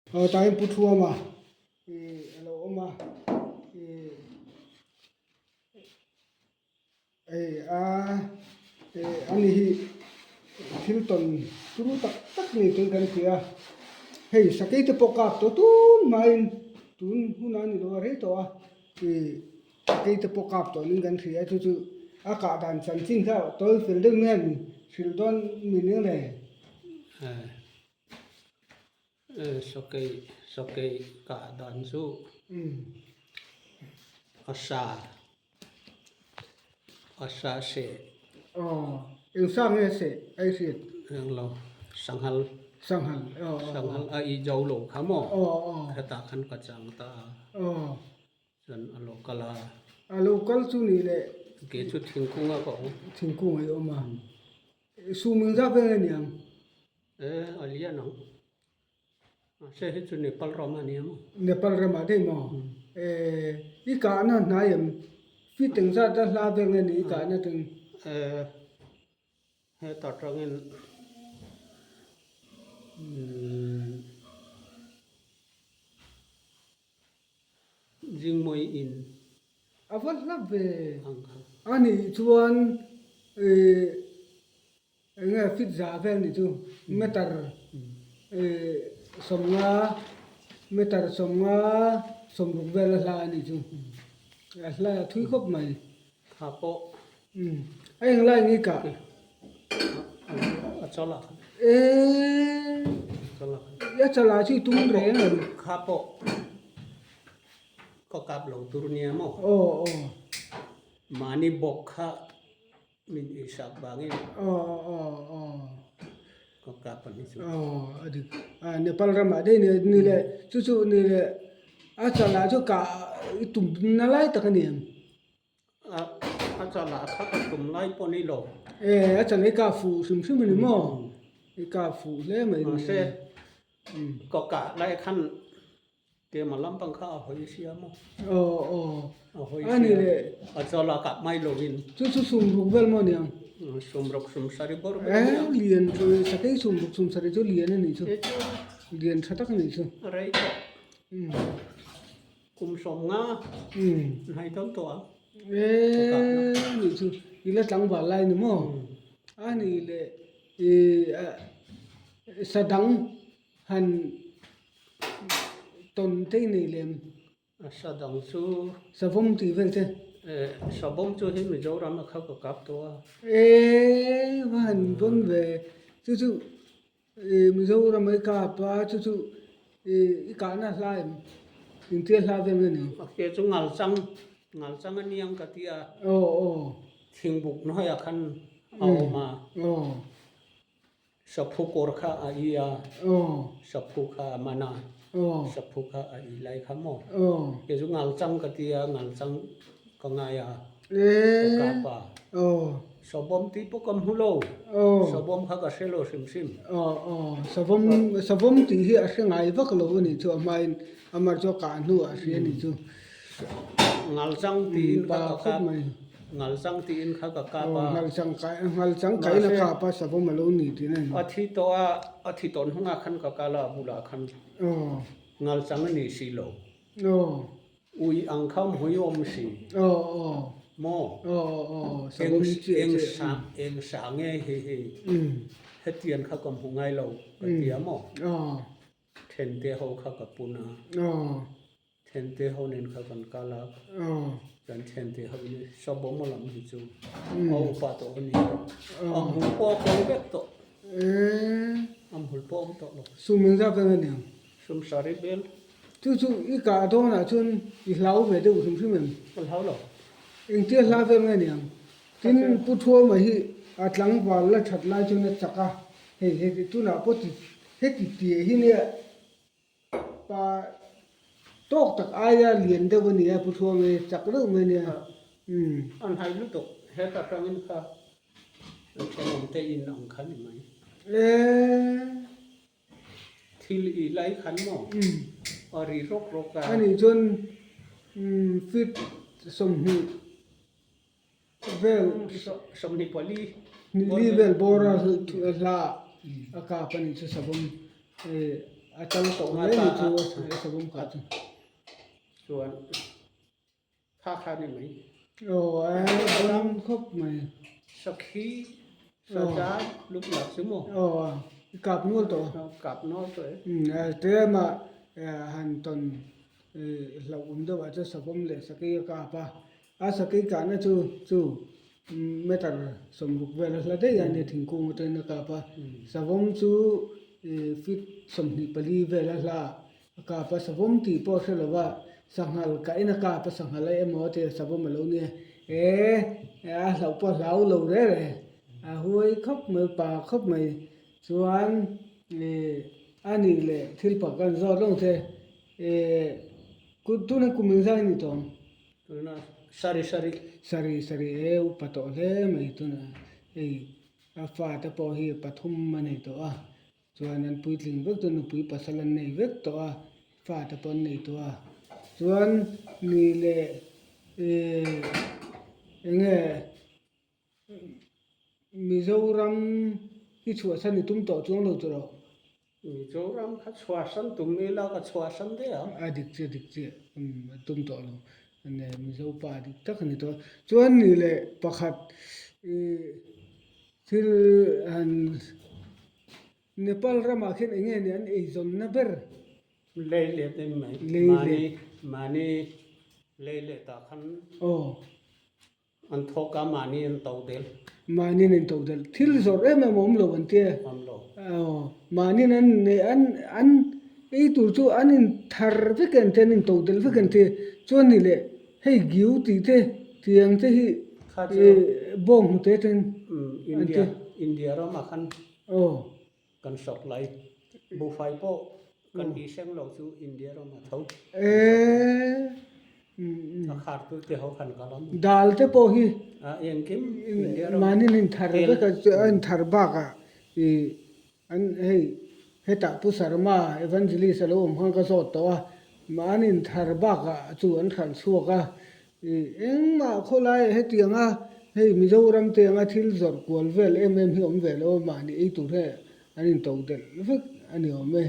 Aw tah hian Pu Thuama ih a lo awm a ih hei a ih ani hi thil tawn turu tak tak ni tun kan hria hei sakei te pawh kap tawh tun hmain tun hunah a ni lo a rei tawh a ih sakei te pawh kap tawh niin kan hria chu chu a kah dan chanchin kha tawi fel deuh nge hrilh dawn mi ning le. Sakei sakei kah dan chu a sa a sa seh. Aw eng sa nge seh a i hriat? Eng lo sanghal. Sanghal aw aw. Sanghal a i zo lo kha maw? Aw aw. Hetah khan ka chang ta a. Aw. Chuan a lo kal a. A lo kal chu ni leh. Kei chu thingkung a ka awm. Thingkung a i awm a. Sum eng zat vel a ni ang? E, a lian ang. Mahse hi chu Nepal ram a ni a maw? Nepal ramah daih maw? E, i kahna hnai em? Feet eng zat a hla vel nge ni i kahna teng? E, heta tangin umm Zingmawi in. A va hla ve. A nih chuan ih eng nge fit za vel nih chu meter ih sawmnga meter sawmnga sawmruk vel a hla a nih chu a hla a thui khawp mai. Kha pawh. A eng lai nge kah? A chawlh a. Eee a chawlh ah chu i tum reng em? Kha pawh ka kap lo tur nia maw? Aw aw. Mahni bawk kha min isak vangin. Aw aw aw. Ka kap a ni chu. Aw a dik. Nepal ramah daih ni le chu chu ni le a chawlh ah chu kah i tum na lai tak a ni em? A chalah kha ka tum lai pawh ni lo. E, a chal i kah fuh hrim hrim a ni maw? I kah fuh hle mai ni. Mahse, ka kah lai khan kema lampang kha a hawi sia maw? Aw, aw. A hawi sia. A ni le. A chala kah mai lovin. Chu chu sumruk vel maw niang? Sumruk sumsari bawr vel nia. E, lian chu sakei sumruk sumsari chu lian a nih chu. Lian tha tak a nih chu. Rei tawh. Kum 50 hnai dawn tawh a. Eee nih chu i la tlangval lai ni maw? A nih leh i sadang han tawn te nei lem. Sadang chu. Savawm tih vel te. Savawm chu hi Mizoram a kha ka kap tawh a. Eee va han vawn ve chu chu Mizoram a i kap a chu chu i kahna hla em engtia hla vel nge ni? A ke chu ngalchang ngalchang a niang ka ti a. Aw aw. Thingbuk hnuaiah khan a awm a. Aw. Saphu kawr kha a i a. Aw. Saphu kha a man a. Aw. Saphu kha a i lai kha maw? Aw. Ke chu ngalchang ka ti a ngalchang ka ngai a. Eee. Ka kap a. Aw. Sawbawm tih pawh ka hmu lo. Aw. Sawbawm kha ka hre lo hrim hrim. Aw aw. Sawbawm sawbawm tih hi a hre ngai vak lo a nih chu a hmain amah chu a kah hnuah a hria a nih chu. Ngalchang tiin kha ka kap. Ngalchang tiin kha ka kap a. Aw ngalchang kai ngalchang kaiin a kap a sawbawm a lo ni tih na ni. A thi tawh a a thi tawn hnungah khan ka kal a a bulah khan. Aw. Ngalchang a ni si lo. Aw. Ui ang kha hmui awm si. Aw aw. Maw? Aw aw savawm chiah chiah. Eng sa eng sa nge hi hi. Hetiang kha ka hmu ngai lo ka ti a maw? Aw. Thente ho kha ka pun a. Aw. Thente ho nen kha kan kal a. Aw. Kan thente ho in savawm a lam hi chu a upa tawh a ni. A hmul pawh a kawng vek tawh. Ee. A hmul pawh a awm tawh lo. Sum engzat vel a niang? Sum sari vel. Chu chu i kah dawnah chuan i hlau ve deuh hrim hrim em? Ka hlau lo. Engtia hla vel nge niang? Tin, Pu Thuama hi a tlangval la that lai chuan a chak a, hei heti tunah pawh ti heti tia hi nia pa tawk tak aia lian deuh a nia Pu Thuama hi chak deuh mai a nia. Umm. An hai lutuk heta tangin kha thenawm te in ang kha ni mai. Eee. Thil i lai khan maw? A ri rawk rawk a. A nih chuan feet 20 vel 24 li vel bawr a hla a kap a nih chu savawm. A tal tawh hle ni chu a savawm kah chu. Chuan kha kha ni mai. Aw a dam khawp mai. Sakhi sazai luk lak chu maw. Aw i kap nual tawh. Kap nual tawh e. Tlema han tawn hlauh awm deuh ah chuan savawm leh sakhi a kap a. A sakei kahna chu chu meter 60 vel a hla daih a nia thingkung atangin a kap a, savawm chu ih feet 24 vel a hla a kap a, savawm tih pawh a hre lo va, sanghal kahin a kap a, sanghal a emaw a ti a savawm a lo nia, eh a hlauh pawh a hlau lo reh reh, a huai khawp mai pa khawp mai chuan ih a nih leh thil pakhat an zawt lawng che ih tuna kum engzah a ni tawh ang? Tuna sari sari. Sari sari e upa tawh hle mai tuna hei a fate pawh hi pathum a nei tawh a chuan an puitling vek chuan nupui pasal an nei vek tawh a fate pawh an nei tawh a chuan ni leh ih eng nge Mizoram hi chhuahsan i tum tawh chuang lo chu rawh. Mizoram kha chhuahsan tum ila ka chhuahsan daih ang. A dik chiah dik chiah a tum tawh lo. Mizo pa dik tak a ni tawh. Chuan ni leh pakhat ih thil han Nepal ramah khian eng nge ni an eizawnna ber? Lei let em mai. Mahni mahni lei letah khan. Aw. An thawk a, mahni an to del. Mahni an to del. Thil zawrh em em a awm lo an tia. Awm lo. Aw, mahni an nei an an ei tur chu an in thar vek an tia, an in to del vek an tia. Chuan ni leh hei giu tih te tiang te hi bawng hnute ten an tia. India ramah khan. Aw. Kan supply buhfai pawh kan tih seng lo chu India ram a tho. A khar tu te ho khan kal a. Dal te pawh hi a engkim India ram mahni in thar vek a a in thar bakah ih an hei hetah Pu Sharma Evangelist a lo awm khan ka zawt tawh a mahni in thar bakah chu an hralh chhuak a Ih, engmah khawlai hetiang a, hei Mizoram te anga thil zawrh kual vel em em hi awm ve lo a, mahni ei tur hi an in to delh vek a ni awm e.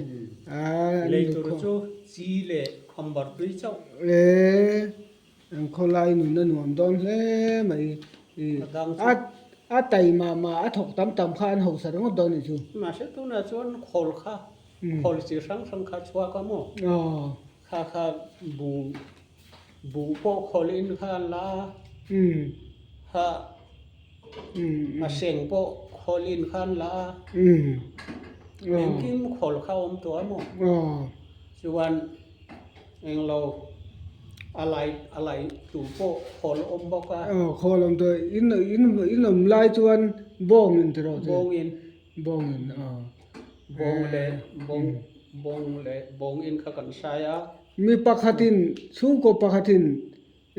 Aa, Lei tur chu chi leh khambar tui chauh. E, an khawlai nun a nuam dawn hle mai. Ih, a a taima mah a thawk tam tam kha an hausa ringawt dawn a ni chu. Mahse tunah chuan khawl kha, khawl chi hrang hrang kha chhuak a maw? Aw. Kha kha bu Buh pawh khawlh in kha an la a, ha a seng pawh khawlh in kha an la a, engkim khawlh kha a awm tawh a maw? Chuan englo a lai a lai tur pawh khawlh a awm bawk a. Aw khawlh a awm tawh in in in awm lai chuan bawng in ti rawh che. Bawng in. Bawng in aw. Bawng leh bawng bawng leh bawng in kha kan sai a. Mi pakhatin, chhungkaw pakhatin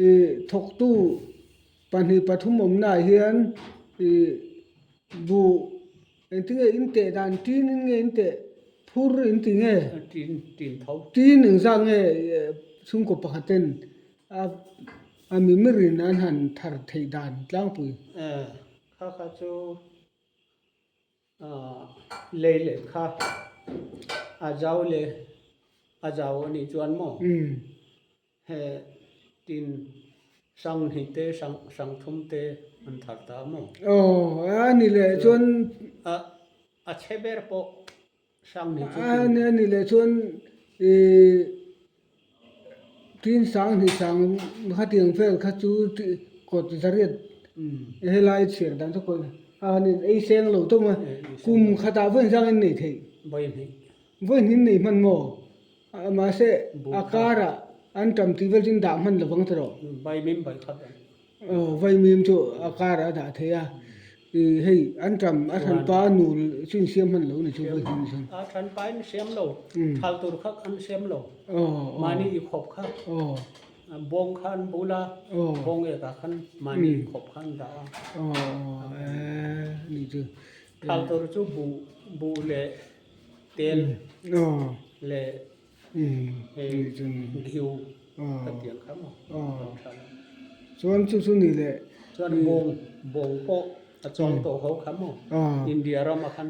ih thawktu pahnih pathum awmnaah hian ih buh engtinge in teh dan tin in nge in teh phur in ti nge? Tin tin tho. Tin engzah nge chhungkaw pakhatin a a mimirin an han thar theih dan tlangpui? Kha kha chu Lei leh kha a zau leh a zau a nih chuan maw he tin sang hnih te sang sang thum te an thar ta maw. Aw a ni leh chuan a a chhe ber pawh sang hnih chu a ni a ni leh chuan ih Tin sang hnih sang khatiang vel kha chu kawt zariat helai chhiar dan chu kawt a han in ei seng lo tawp a, kum khatah vawi zang in nei theih. Vawi hnih in nei hman maw? Mahse a karah an tam tih vel chu in dah hman lovang ta rawh. Aw vaimim chu a karah a dah thei a, ih hei an ṭam a thanpa nul chu in siam hman lo ni chu vaimim chuan. A thanpa in siam lo, thal tur kha an siam lo, mahni i khawp kha, bawng kha an bul a, bawng ekah khan mahni i khawp kha an dah a. Aw aw e ni chu. Thal tur chu buh buh leh tel leh hei ghiu ka ti ang kha maw kan tha lo. Chuan chu chu ni leh. Chuan bawng bawng pawh a chawng tawh ho kha maw India ramah khan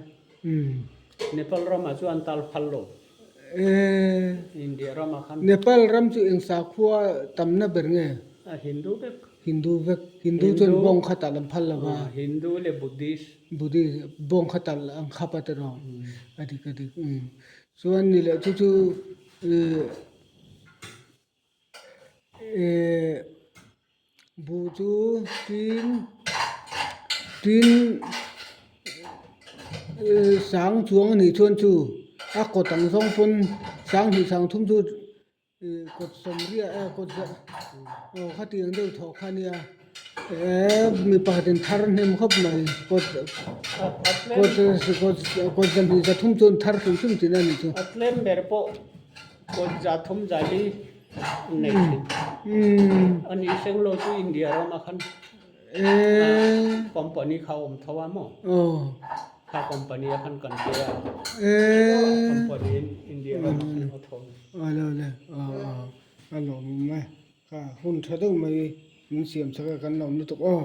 Nepal ramah chuan tal phal lo. India ramah khan. Nepal ram chu eng sakhua tamna ber nge? A Hindu vek. Hindu vek. Hindu chuan bawng kha talh an phal lo va. Hindu leh Buddhist. Buddhist bawng kha talh an khap a tiraw? A dik a dik. Chuan ni leh chu chu Buh chu tin tin sang chuang a nih chuan chu a kawt ang zawng pawn sang hnih sang thum chu ih kawt sawmriat eh kawt aw khatiang deuh thawh kha a nia eh mi pakhatin thar hnem khawp mai kawt kawt kawt kawt zahnih zathum chuan thar hrim hrim tihna a nih chu. A tlem ber pawh Kawt za thum za li an nei thin. A nih seng lo chu India ramah khan company kha a awm tho a maw? Kha company ah khan kan pe a, company in India ramah khan a thawn. A lawm e, kha hun tha deuh mai min siam chak a kan lawm lutuk aw.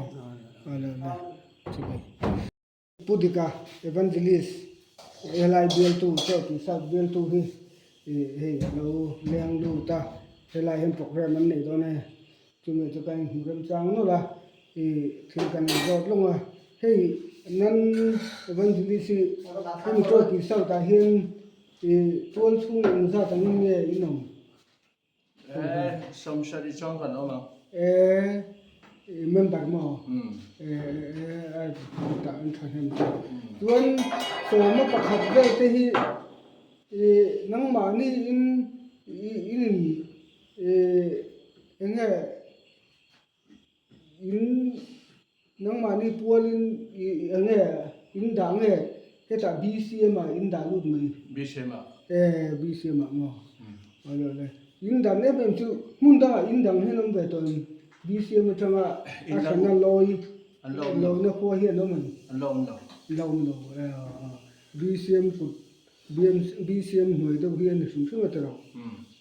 Pu Dika, Evangelist, helai bialtu chaw tih South bialtu hi hei a lo leng lut a, helai hian programme an nei dawn e, chumi chu kan inhmu remchang nawlh a, ih thil kan in zawt lawng a, hei nan Evangelist hi hemi chaw tih South ah hian ih tual chhung engzat angin nge in awm? Eh, sawmsarih chuan kan awm ang. Eh, member maw? Eh, a tah an tha hnem ta. Chuan sawma pakhat vel te hi eh nangmahni in in in eh enge In nangmahni pualin eng nge in dah nge hetah BCM ah in dah lut mai. BCM ah. E BCM ah maw. Awle awle. In dan em em chu hmun dangah in dang hian awm ve tawh em? BCM atanga a hrana lawi lawina khua hi an awm em? An la awm lo. An la awm lo e BCM kut BCM hnuai deuh hi a ni hrim hrim a tiraw.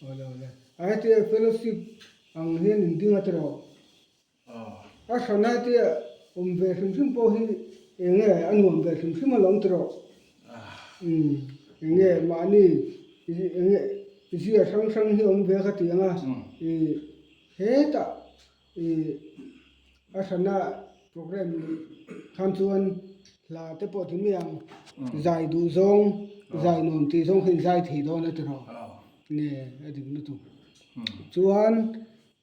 Awle awle. A hetia fellowship Ang hian in ding a ti rawh. A hran te awm ve hrim hrim pawh hi eng nge a nuam ve hrim hrim alawm ti rawh. Umm eng nge mahni eng nge zia hrang hrang hi awm ve kha ti ang a ih hetah ih a hrana program nih khan chuan hla te pawh ti mai ang zai duh zawng zai nuam tih zawng kha in zai thei dawn a ti rawh. Nge a dik lutuk. Chuan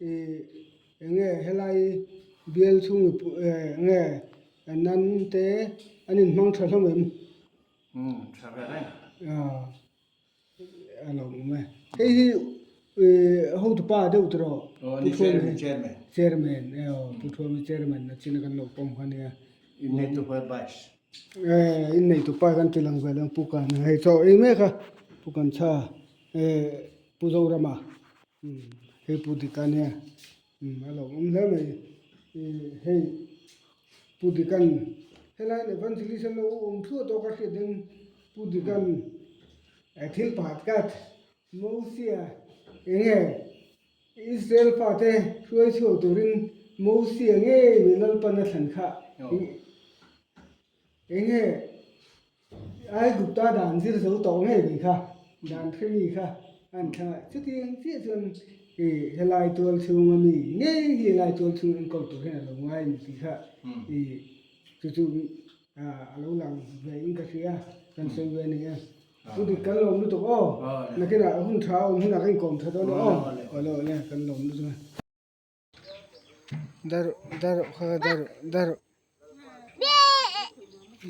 ih eng nge helai bial chhung mipui eh eng nge nan te an inhmang tha hlawm em? Umm tha ve reng. Aw a lo awm e. Hei hi ih hotupa deuh tawh Aw ni chairman chairman. Chairman e aw Pu Thuami chairman a chin a kan lo pawm kha nia. Inneitu pa vice. Eh inneitu pa kan ti lang ve lo Pu Kan hei chaw ei mek a Pu Kanchha eh Pu Zorama umm hei Pu Dika nia umm a lo awm hle mai ih hei Pu Dikan helaiin Evangelist an lo awm thluah tawh ka hriat in Pu Dikan thil pakhat kat Mosia eng nge Israel fate hruai chhuak turin Mosia ngei mai Lalpan a thlan kha eng nge Aigupta dan zir zo tawh ngei mai kha dan hre mi kha a an thlang a. Chutiang chiah chuan ih helai tual chhunga mi ngei hi helai tual chhung enkawl tur hian a lo ngai a ni tih kha ih chu chu a lo lang ve in ka hria kan sawi ve a ni e. Thu dik kan lawm lutuk aw. Nakinah hun tha a awm hunah ka inkawm tha dawn a aw. Awle awle kan lawm lutuk a. Dar dar kha dar dar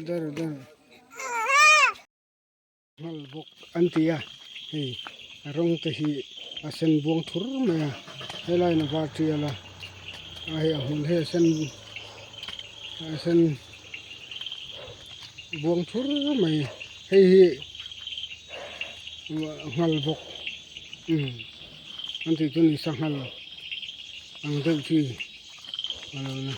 dar dar nghal bawk an ti a hei a rawng te hi a sen buang thur mai a helaiin a var tial a a hei a hmul hi a sen a sen buang thur mai hei hi nghal bawk umm an tih chu ni sanghal ang deuh chi a lo ni.